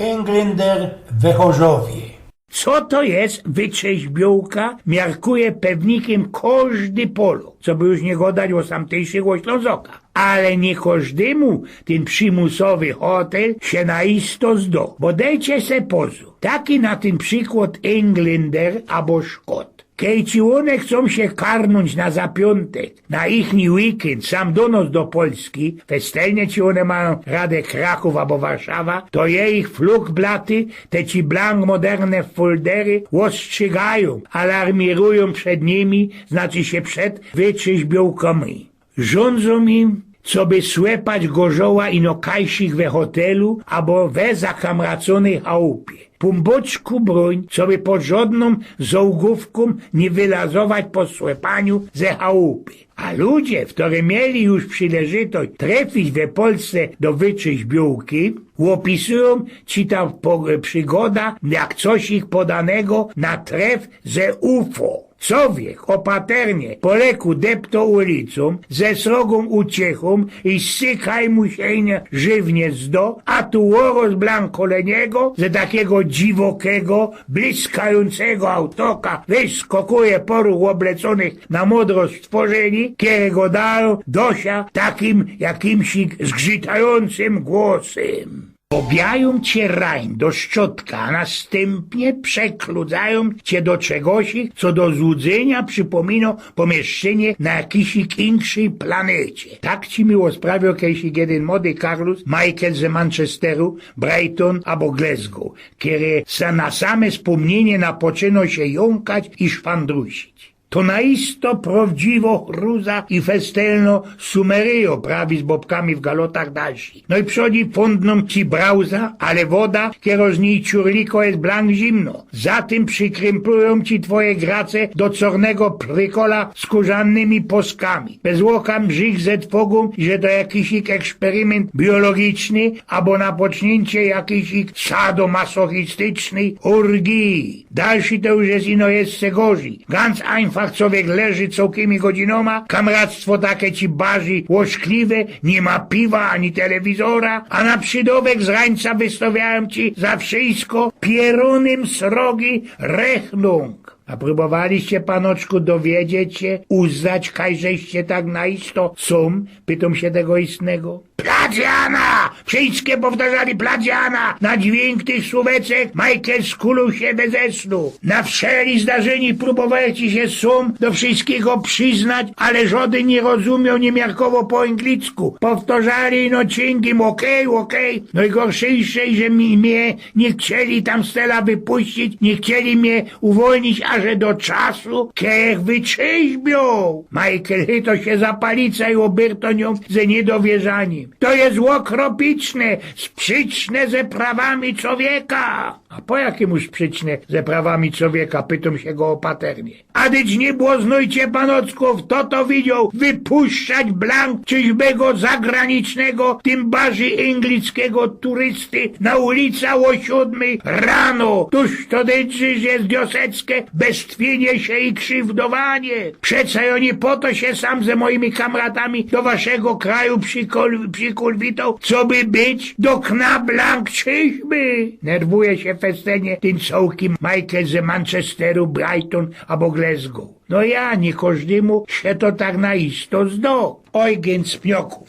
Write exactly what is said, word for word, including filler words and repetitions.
Englynder we Chorzowie. Co to je wytrzeźbiōłka, miarkuje pewnikym kożdy Polōk, coby już niy godać ô tamtyjszych, ô Ślōnzokach. Ale niy kożdymu tyn przimusowy hotel sie na isto zdo, bo dejcie se pozōr. Taki na tyn przikłod Englynder abo Szkot. Kej ci ône chcōm sie karnōńć na zapiōntek, na ichni weekend, sam do nos do Polski, festelnie ci ône majōm radek Krakōw abo Warszawa, to je ich flugblaty, te ci blank moderne foldery ôstrzigajōm, alarmirujōm przed nimi, znaczy sie przed wytrzeźbiōłkami. Żōndzōm im, coby słepać gorzoła ino kajsich we hotelu abo we zakamracōnyj chałupie. Pōnbōczku brōń, coby pod żodnōm zŏłgōwkōm niy wylazować po słepaniu ze chałupy. A ludzie, wtorzy mieli już przileżytość trefić we Polsce do wytrzeźbiōłki, ôpisujōm ci ta po, przigoda jak coś ich podanego na tref ze ufo. Cowiek ôpaternie po leku depto ulicōm, ze srogōm uciechōm i sykaj mu sie żywnie zdo, a tu ôroz blank kole niego ze takigo dziwokego, bliskajōncego autoka wyskokuje poruch ôblecōnych na modro stworzyni, kerego dajōm do sia takim jakimś zgrzytajōncym głosym. Ôbijajōm cie rajn do szczodka, a nastympnie przekludzajōm cie do czegosik, co do złudzynio przipōmino pōmieszczynie na jakisik inkszyj planecie. Tak ci mi ôsprawioł kejsik jedyn mody karlus, Michael ze Manchesteru, Brighton abo Glasgow, kery se na same spōmnienie napoczyno sie jąkać i szpandrusić. To na isto prŏwdziwo chruza i festelno sumeryjo prawi z bobkami w galotach dalszi. No i przodzi fōndnōm ci brauza, ale woda, kero z nij ciurliko, je blank zimno. Za tym przikrymplujōm ci twoje grace do cornego prykola skōrzanymi poskami. Bez ôka mrzich ze twōgōm, że to jakisik eksperimeńt biologiczny abo napoczniyncie jakisik sadomasochistycznyj ôrgii. Dalszi to już je ino jeszcze gorzij. Ganz einfach cowiek leży cołkimi godzinōma, kamractwo take ci bardzij ôszkliwe, niy ma piwa ani telewizora, a na przidŏwek z rańca wystawiajōm ci za wszysko pierōnym srogi rechnunk. A prōbowaliście, panoczku, dowiedzieć sie, uznać, kaj żeście tak na isto sōm? Pytōm sie tego istnego. Plagiana! Wszyjske powtarzali plagiana! Na dźwiynk tych słōweczek Michael skulōł sie we ze snu. Na wszeli zdarzyni prōbowali ci sie sōm do wszyjskigo prziznać, ale żodyn niy rozumioł, niy miarkowoł po anglicku. Powtarzali ino cingim: okej, okej. No i gorszejsze, że mi, mie niy chcieli tam z tela wypuścić, niy chcieli mie uwolnić aże do czasu, kej ech wytrzeźbioł. Michael chyto sie za palica i ôbyrto niōm ze niydowierzanim. To je ôkropiczne, sprzyczne ze prawami cowieka. A po jakimu sprzyczne ze prawami cowieka, pytōm sie go ôpaternie. A dyć niy błŏznujcie, panoczku, fto to widzioł wypuszczać blank czyjś bego zagranicznego, tym bardzij anglickigo turysty na ulica ô siōdmyj rano. Tōż to dyć, że je dioseckie bestwienie sie i krziwdowanie. Przeca jŏ niy po to sie sam ze mojimi kamratami do waszego kraju przikol-, przikulwitoł, coby być do knablank czyjś by. Nerwuje sie festelnie tyn cołki Michael ze Manchesteru, Brighton abo Glasgow. No ja, niy kożdymu sie to tak na isto zdo. Eugen z Pniokōw.